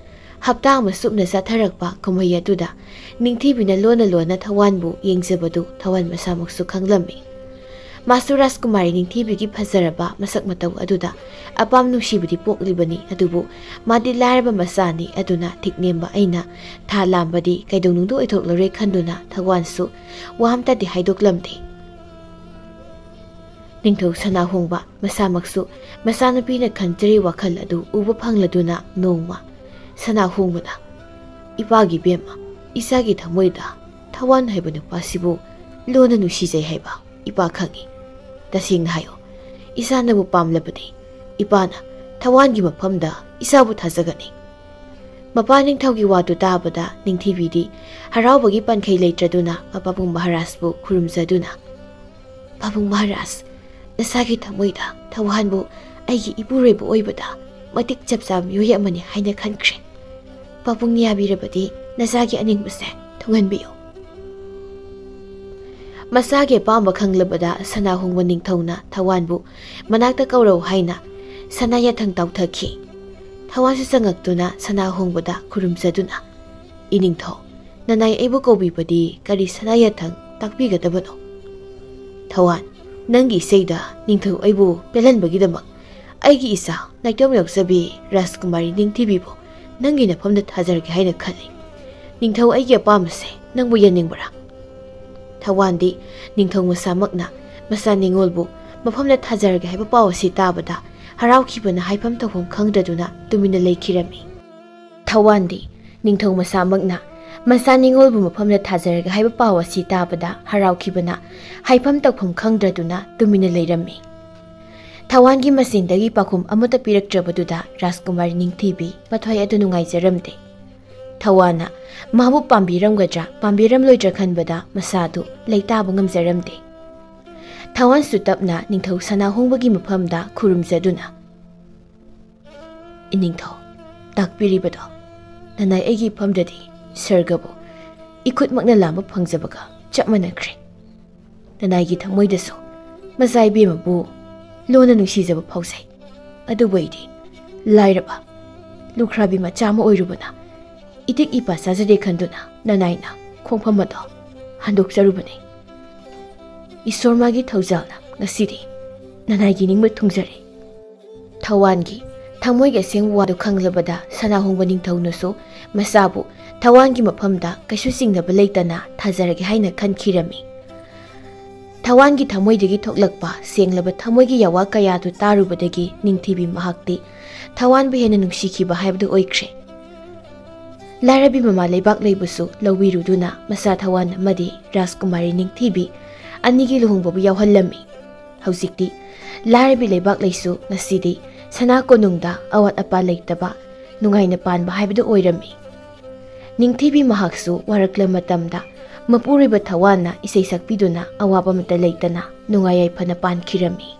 ꯍꯞꯇꯥ ꯑꯃ ꯆꯨꯞꯅ ꯆꯠꯊꯔꯛꯄ ꯀꯨꯝꯍꯩ ꯑꯗꯨꯗ ꯅꯤꯡꯊꯤꯕꯤꯅ ꯂꯣꯟꯅ ꯂꯣꯟꯅ ꯊꯋꯥꯟꯕꯨ ꯌꯦꯡꯖꯕꯗꯨ ꯊꯋꯥꯟ ꯃꯁꯥꯃꯛꯁꯨ ꯈꯪꯂꯝꯃꯤ꯫ ꯃꯥꯁꯨ ꯔꯥꯖꯀꯨꯃꯥꯔꯤ ꯅꯤꯡꯊꯤꯕꯤꯒꯤ ꯐꯖꯔꯕ ꯃꯁꯛ ꯃꯇꯧ ꯑꯗꯨꯗ ꯑꯄꯥꯝ ꯅꯨꯡꯁꯤꯕꯗꯤ ꯄꯣꯛꯂꯤꯕꯅꯤ, ꯑꯗꯨꯕꯨ ꯃꯥꯗꯤ ꯂꯥꯏꯔꯕ ꯃꯆꯥꯅꯤ꯫ ꯑꯗꯨꯅ ꯊꯤꯛ ꯅꯦꯝꯕ ꯑꯩꯅ ꯊꯥ ꯂꯥꯝꯕꯗꯤ ꯀꯩꯗꯧꯅꯨꯡꯗ ꯑꯣꯏꯊꯣꯛꯂꯔꯣꯏ ꯈꯟꯗꯨꯅ ꯊꯋꯥꯟꯁꯨ ꯋꯥ ꯑꯝꯇꯗꯤ ꯍꯥꯏꯗꯣꯛꯂꯝꯗꯦ꯫ ꯅꯤꯡꯊꯧ ꯁꯅꯥꯍꯣꯡꯕ ꯃꯁꯥꯃꯛꯁꯨ ꯃꯆꯥꯅꯨꯄꯤꯅ ꯈꯟꯖꯔꯤ ꯋꯥꯈꯜ ꯑꯗꯨ ꯎꯕ ꯐꯪꯂꯗꯨꯅ ꯅꯣꯡꯃ ꯁꯅꯥꯍꯣꯡꯕꯅ, "ꯏꯄꯥꯒꯤ ꯏꯕꯦꯝꯃ, ꯏꯆꯥꯒꯤ ꯊꯃꯣꯏꯗ ꯊꯋꯥꯟ ꯍꯥꯏꯕ ꯅꯨꯄꯥꯁꯤꯕꯨ ꯂꯣꯟꯅ ꯅꯨꯡꯁꯤꯖꯩ ꯍꯥꯏꯕ ꯏꯄꯥ ꯈꯪꯏ꯫ ꯇꯁꯦꯡꯅ ꯍꯥꯏꯌꯣ, ꯏꯆꯥꯅꯕꯨ ꯄꯥꯝꯂꯕꯗꯤ ꯏꯄꯥꯅ ꯊꯋꯥꯟꯒꯤ ꯃꯐꯝꯗ ꯏꯆꯥꯕꯨ ꯊꯥꯖꯒꯅꯤ"꯫ ꯃꯄꯥ ꯅꯤꯡꯊꯧꯒꯤ ꯋꯥꯗꯨ ꯇꯥꯕꯗ ꯅꯤꯡꯊꯤꯕꯤꯗꯤ ꯍꯔꯥꯎꯕꯒꯤ ꯄꯟꯈꯩ ꯂꯩꯇ꯭ꯔꯗꯨꯅ ꯃꯄꯥꯕꯨꯡ ꯃꯍꯥꯔꯥꯖꯄꯨ ꯈꯨꯔꯨꯝꯖꯗꯨꯅ, "ꯄꯥꯕꯨꯡ ꯃꯍꯥꯔꯥꯖ, ꯅꯁꯥꯒꯤ ꯊꯃꯣꯏꯗ ꯊꯋꯥꯟꯕꯨ ꯑꯩꯒꯤ ꯏꯄꯨꯔꯣꯏꯕ ꯑꯣꯏꯕꯗ ꯃꯇꯤꯛ ꯆꯞ ꯆꯥꯕ ꯃꯤꯑꯣꯏ ꯑꯃꯅꯤ ꯍꯥꯏꯅ ꯈꯟꯈ꯭ꯔꯦ꯫ ꯄꯥꯕꯨꯡꯅ ꯌꯥꯕꯤꯔꯕꯗꯤ ꯅꯆꯥꯒꯤ ꯑꯅꯤꯡꯕꯁꯦ ꯊꯨꯡꯍꯟꯕꯤꯌꯨ"꯫ ꯃꯆꯥꯒꯤ ꯑꯄꯥꯝꯕ ꯈꯪꯂꯕꯗ ꯁꯅꯥꯍꯣꯡꯕ ꯅꯤꯡꯊꯧꯅ ꯊꯋꯥꯟꯕꯨ ꯃꯅꯥꯛꯇ ꯀꯧꯔꯧ ꯍꯥꯏꯅ ꯁꯅꯥ ꯌꯥꯊꯪ ꯇꯥꯎꯊꯈꯤ꯫ ꯊꯋꯥꯟꯁꯨ ꯆꯪꯉꯛꯇꯨꯅ ꯁꯅꯥ ꯍꯣꯡꯕꯗ ꯈꯨꯔꯨꯝꯖꯗꯨꯅ, "ꯏꯅꯤꯡꯊꯧ, ꯅꯅꯥꯏ ꯑꯩꯕꯨ ꯀꯧꯕꯤꯕꯗꯤ ꯀꯔꯤ ꯁꯅꯥ ꯌꯥꯊꯪ ꯇꯥꯛꯄꯤꯒꯗꯕꯅꯣ?" "ꯊꯋꯥꯟ, ꯅꯪꯒꯤ ꯏꯁꯩꯗ ꯅꯤꯡꯊꯧ ꯑꯩꯕꯨ ꯄꯦꯜꯍꯟꯕꯒꯤꯗꯃꯛ ꯑꯩꯒꯤ ꯏꯆꯥ ꯅꯥꯏꯇꯣꯝ ꯌꯥꯎꯖꯕꯤ ꯔꯥꯖꯀꯨꯃꯥꯔꯤ ꯅꯤꯡꯊꯤꯕꯤꯕꯨ ꯅꯪꯒꯤ ꯅꯐꯝꯗ ꯊꯥꯖꯔꯒꯦ ꯍꯥꯏꯅ ꯈꯜꯂꯤ꯫ ꯅꯤꯡꯊꯧ ꯑꯩꯒꯤ ꯑꯄꯥꯝꯕꯁꯦ ꯅꯪꯕꯨ ꯌꯦꯡꯅꯤꯡꯕ꯭ꯔꯥ?" ꯊꯋꯥꯟꯗꯤ ꯅꯤꯡꯊꯧ ꯃꯁꯥꯃꯛꯅ ꯃꯆꯥ ꯅꯤꯉꯣꯜꯕꯨ ꯃꯐꯝꯗ ꯊꯥꯖꯔꯒꯦ ꯍꯥꯏꯕ ꯄꯥꯎ ꯑꯁꯤ ꯇꯥꯕꯗ ꯍꯔꯥꯎꯈꯤꯕꯅ ꯍꯥꯏꯐꯝ ꯇꯧꯐꯝ ꯈꯪꯗ꯭ꯔꯗꯨꯅ ꯇꯨꯃꯤꯟꯅ ꯂꯩꯈꯤꯔꯝꯃꯤ꯫ ꯊꯋꯥꯟꯗꯤ ꯅꯤꯡꯊꯧ ꯃꯁꯥꯃꯛꯅ ꯃꯆꯥ ꯅꯤꯉꯣꯜꯕꯨ ꯃꯐꯝꯗ ꯊꯥꯖꯔꯒꯦ ꯍꯥꯏꯕ ꯄꯥꯎ ꯑꯁꯤ ꯇꯥꯕꯗ ꯍꯔꯥꯎꯈꯤꯕꯅ ꯍꯥꯏꯐꯝ ꯇꯧꯐꯝ ꯈꯪꯗ꯭ꯔꯗꯨꯅ ꯇꯨꯃꯤꯟꯅ ꯂꯩꯔꯝꯃꯤ꯫ ꯊꯋꯥꯟꯒꯤ ꯃꯆꯤꯟꯗꯒꯤ ꯄꯥꯎꯈꯨꯝ ꯑꯃꯠꯇ ꯄꯤꯔꯛꯇ꯭ꯔꯕꯗꯨꯗ ꯔꯥꯖꯀꯨꯃꯥꯔꯤ ꯅꯤꯡꯊꯤꯕꯤ ꯃꯊ꯭ꯋꯥꯏ ꯑꯗꯨ ꯅꯨꯡꯉꯥꯏꯖꯔꯝꯗꯦ꯫ ꯊꯋꯥꯟꯅ ꯃꯥꯕꯨ ꯄꯥꯝꯕꯤꯔꯝꯒꯗ꯭ꯔꯥ ꯄꯥꯝꯕꯤꯔꯝꯂꯣꯏꯗ꯭ꯔꯥ ꯈꯟꯕꯗ ꯃꯁꯥꯗꯨ ꯂꯩꯇꯥꯕ ꯉꯝꯖꯔꯝꯗꯦ꯫ ꯊꯋꯥꯟꯁꯨ ꯇꯞꯅ ꯅꯤꯡꯊꯧ ꯁꯅꯥꯍꯣꯡꯕꯒꯤ ꯃꯐꯝꯗ ꯈꯨꯔꯨꯝꯖꯗꯨꯅ, "ꯏꯅꯤꯡꯊꯧ, ꯇꯥꯛꯄꯤꯔꯤꯕꯗꯣ ꯅꯅꯥꯏ ꯑꯩꯒꯤ ꯏꯐꯝꯗꯗꯤ ꯁꯔꯒꯕꯨ ꯏꯈꯨꯠꯃꯛꯅ ꯂꯥꯝꯕ ꯐꯪꯖꯕꯒ ꯆꯞ ꯃꯥꯟꯅꯈ꯭ꯔꯦ꯫ ꯅꯅꯥꯏꯒꯤ ꯊꯃꯣꯏꯗꯁꯨ ꯃꯆꯥ ꯏꯕꯦꯝꯃꯕꯨ ꯂꯣꯟꯅ ꯅꯨꯡꯁꯤꯖꯕ ꯐꯥꯎꯖꯩ꯫ ꯑꯗꯨꯕꯨ ꯑꯩꯗꯤ ꯂꯥꯏꯔꯕ ꯂꯨꯈ꯭ꯔꯥꯕꯤ ꯃꯆꯥ ꯑꯃ ꯑꯣꯏꯔꯨꯕꯅ ꯏꯇꯤꯛ ꯏꯄꯥ ꯆꯥꯖꯗꯦ ꯈꯟꯗꯨꯅ ꯅꯅꯥꯏꯅ ꯈꯣꯡꯐꯝ ꯑꯗꯣ ꯍꯟꯗꯣꯛꯆꯔꯨꯕꯅꯤ꯫ ꯏꯁꯣꯔ ꯃꯥꯒꯤ ꯊꯧꯖꯥꯜꯅ ꯉꯁꯤꯗꯤ ꯅꯅꯥꯏꯒꯤ ꯅꯤꯡꯕ ꯊꯨꯡꯖꯔꯦ꯫" ꯊꯋꯥꯟꯒꯤ ꯊꯃꯣꯏꯒꯤ ꯑꯁꯦꯡꯕ ꯋꯥꯗꯨ ꯈꯪꯂꯕꯗ ꯁꯅꯥꯍꯣꯡꯕ ꯅꯤꯡꯊꯧꯅꯁꯨ ꯃꯆꯥꯕꯨ ꯊꯋꯥꯟꯒꯤ ꯃꯐꯝꯗ ꯀꯩꯁꯨ ꯆꯤꯡꯅꯕ ꯂꯩꯇꯅ ꯊꯥꯖꯔꯒꯦ ꯍꯥꯏꯅ ꯈꯟꯈꯤꯔꯝꯃꯤ꯫ ꯊꯋꯥꯟꯒꯤ ꯊꯃꯣꯏꯗꯒꯤ ꯊꯣꯛꯂꯛꯄ ꯁꯦꯡꯂꯕ ꯊꯃꯣꯏꯒꯤ ꯌꯥꯋꯥ ꯀꯌꯥꯗꯨ ꯇꯥꯔꯨꯕꯗꯒꯤ ꯅꯤꯡꯊꯤꯕꯤ ꯃꯍꯥꯛꯇꯤ ꯊꯋꯥꯟꯕꯨ ꯍꯦꯟꯅ ꯅꯨꯡꯁꯤꯈꯤꯕ ꯍꯥꯏꯕꯗꯨ ꯑꯣꯏꯈ꯭ꯔꯦ꯫ ꯂꯥꯏꯔꯕꯤ ꯃꯃꯥ ꯂꯩꯕꯥꯛ ꯂꯩꯕꯨꯁꯨ ꯂꯧꯕꯤꯔꯨꯗꯨꯅ ꯃꯆꯥ ꯊꯋꯥꯟ ꯑꯃꯗꯤ ꯔꯥꯖꯀꯨꯃꯥꯔꯤ ꯅꯤꯡꯊꯤꯕꯤ ꯑꯅꯤꯒꯤ ꯂꯨꯍꯣꯡꯕꯕꯨ ꯌꯥꯎꯍꯜꯂꯝꯃꯤ꯫ ꯍꯧꯖꯤꯛꯇꯤ ꯂꯥꯏꯔꯕꯤ ꯂꯩꯕꯥꯛ ꯂꯩꯁꯨ ꯉꯁꯤꯗꯤ ꯁꯅꯥ ꯀꯣꯅꯨꯡꯗ ꯑꯋꯥꯠ ꯑꯄꯥ ꯂꯩꯇꯕ ꯅꯨꯡꯉꯥꯏꯅ ꯄꯥꯟꯕ ꯍꯥꯏꯕꯗꯨ ꯑꯣꯏꯔꯝꯃꯤ꯫ ꯅꯤꯡꯊꯤꯕꯤ ꯃꯍꯥꯛꯁꯨ ꯋꯥꯔꯛꯂꯕ ꯃꯇꯝꯗ ꯃꯄꯨꯔꯣꯏꯕ ꯊꯋꯥꯟꯅ ꯏꯁꯩ ꯁꯛꯄꯤꯗꯨꯅ ꯑꯋꯥꯕ ꯑꯃꯠꯇ ꯂꯩꯇꯅ ꯅꯨꯡꯉꯥꯏ ꯌꯥꯏꯐꯅ ꯄꯥꯟꯈꯤꯔꯝꯃꯤ꯫